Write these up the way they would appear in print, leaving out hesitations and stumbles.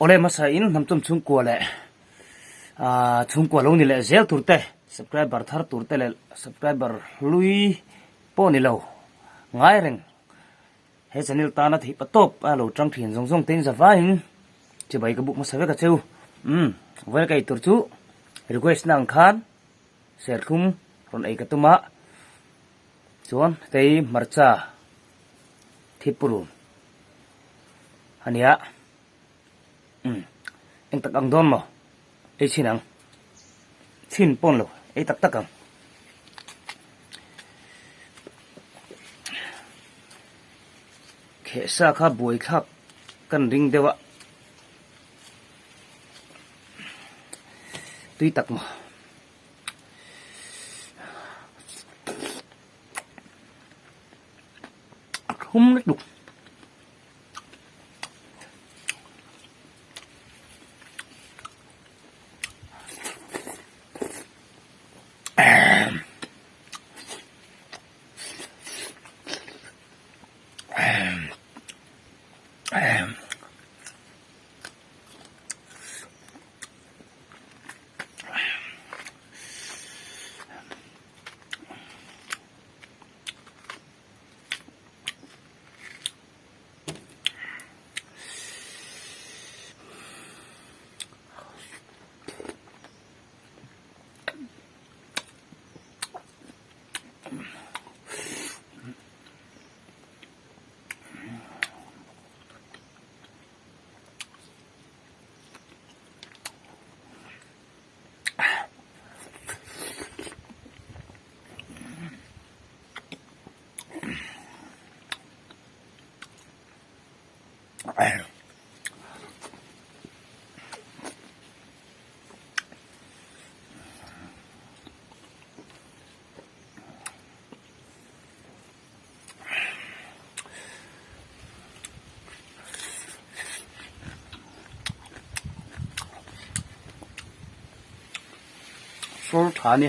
Awle hmasa in hnamchawm chhungkua leh ah chhungkua lo ni leh zel tur te subscriber thar tur te leh subscriber hlui pawh ni lo ngai reng he channel tana theih pa tawp a lo tang thin zawng zawng te in zavaiin chibai ka buk hmasa vek a cheu umm vawi ka ei tur chu request na ang khan serthlum rawn ei ka tum a chuan hei hmarcha thipurun a nia umm eng tak ang dawn maw ei chhin ang chhin pawn lo ei tak tak ang. Kheh sa kha buai thlak kan ring deuh a tui tak maw. A thlum lutuk. Fur tha a ni.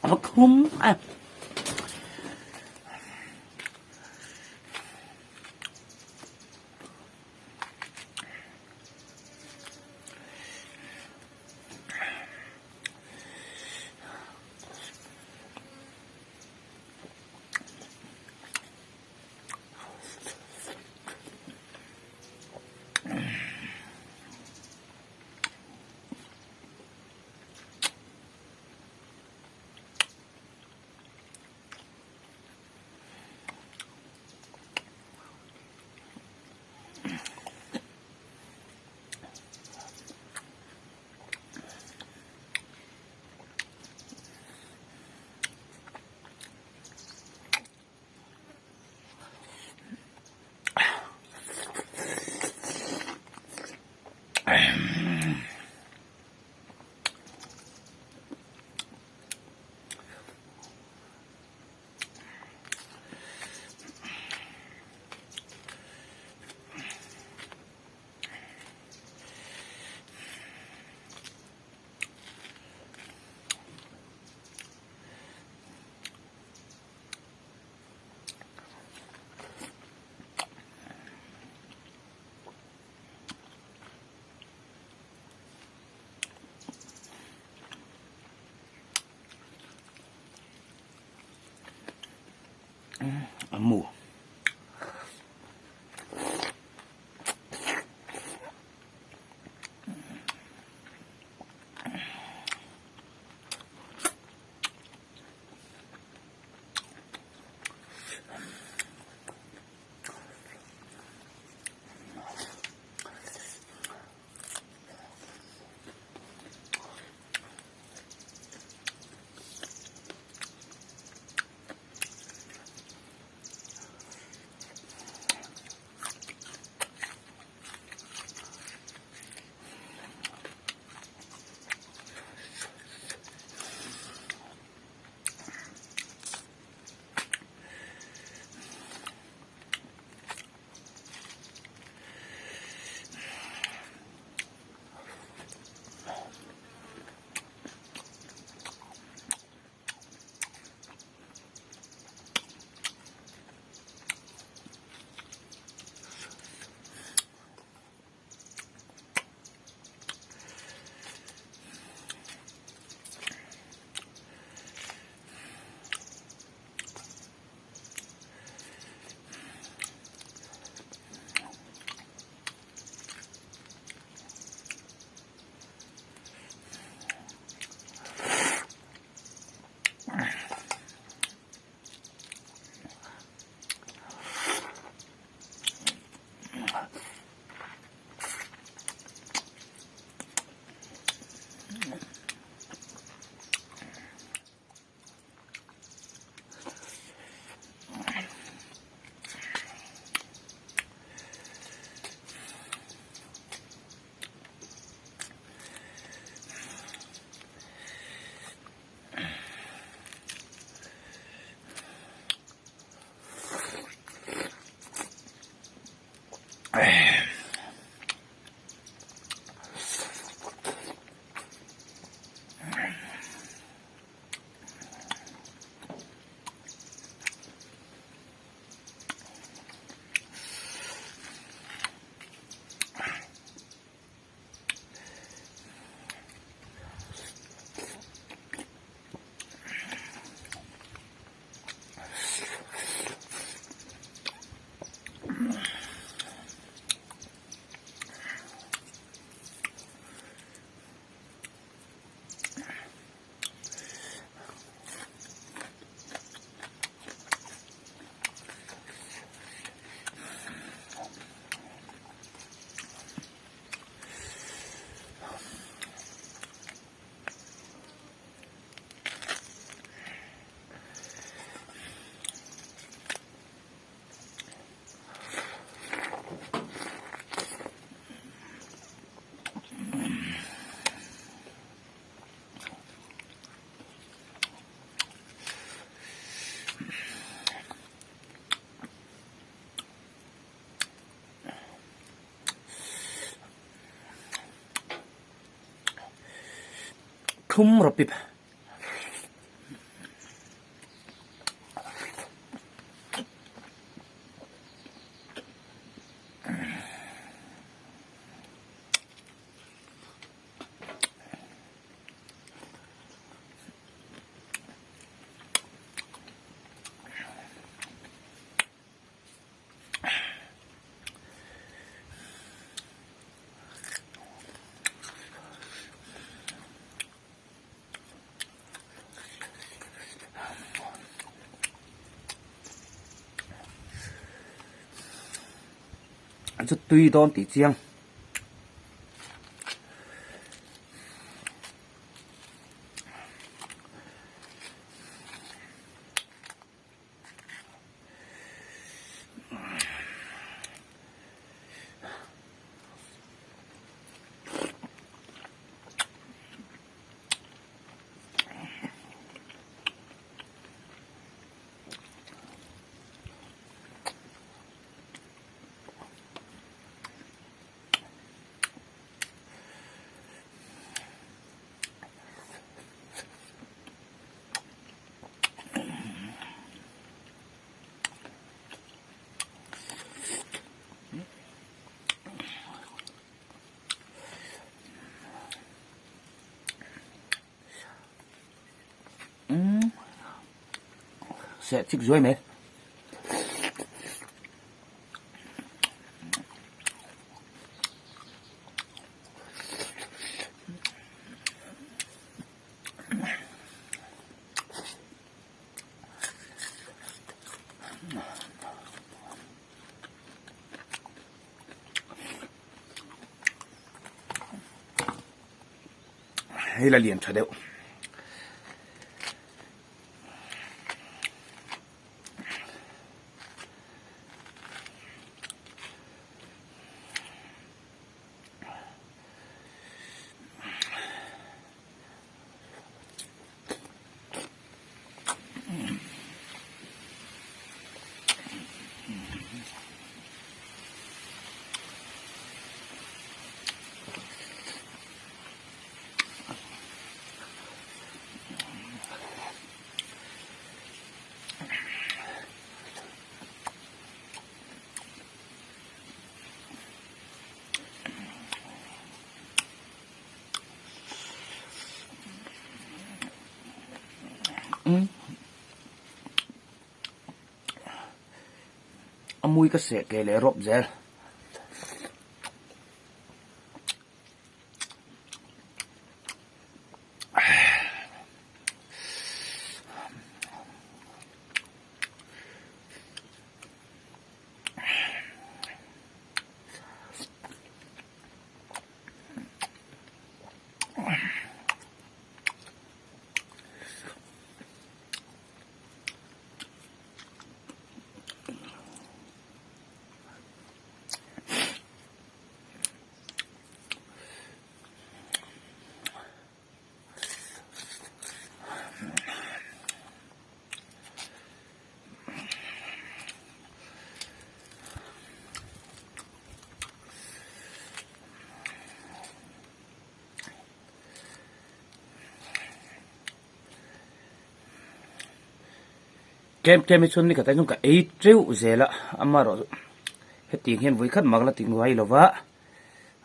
A thlum a. A mu. Thlum rawpip. Chu tui dawn tih chiang. Seh chik zuai mai. Hei la lian tha deuh. A mui ka seh ke leh rawp zel. Tlem tlem hi chuan ni khatah chuan ka ei teuh zel a, amaherawh hetiang hian vawikhat mah ka la ti ngai lo va,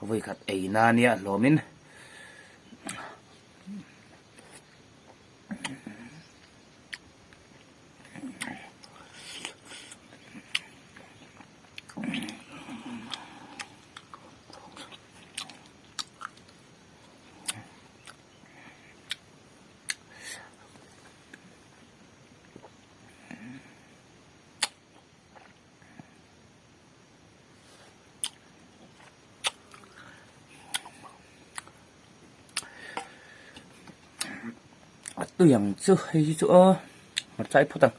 vawikhat ei na nia hlawmin. A tui ang chu hei hi chu aw hmarcha i phawt ang.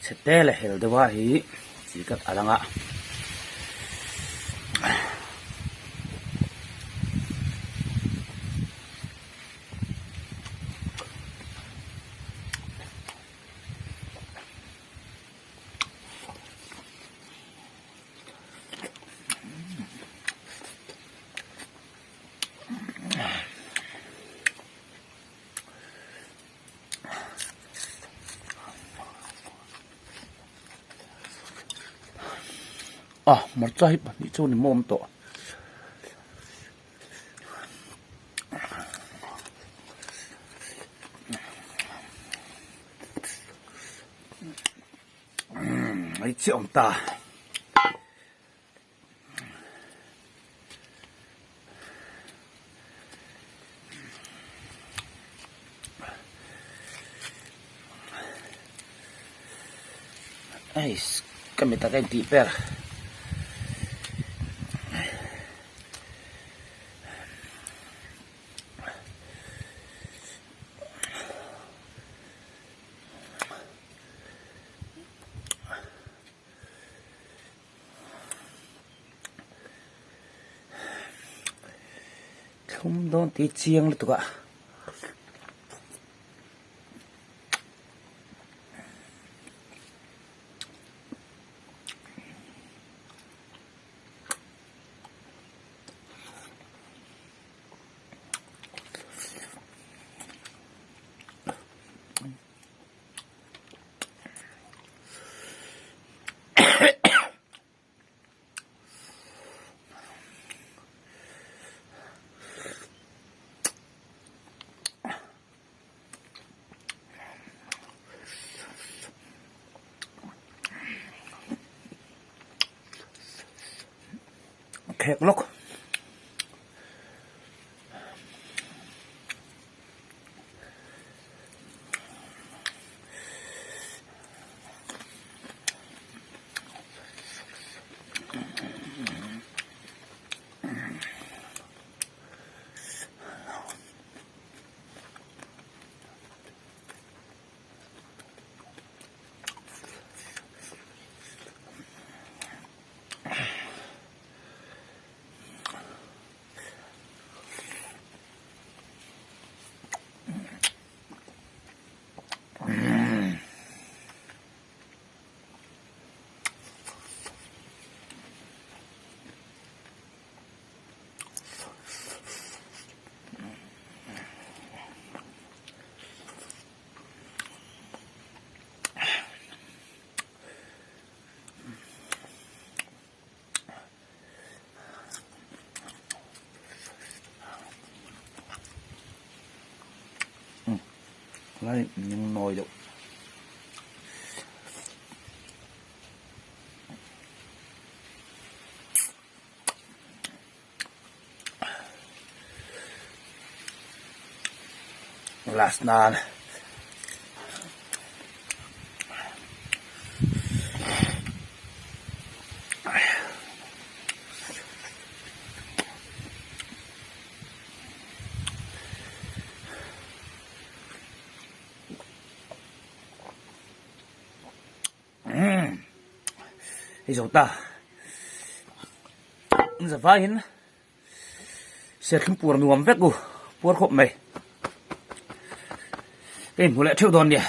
Chhe te leh hel deuh a hi chi ka a lang a. A hmarcha hi pahnih chu ni mawm tawh. Umm ei chiah awm ta. Eiss ka mi tak a intih ber. Thlum dawn tih chiang lutuk a. khek lawk. Lai nawi deuh. Last nan. Hei zo ta an za vaiin serthlum puar nuam vek u puar khawp mai ka inhmu leh theuh dawn nia.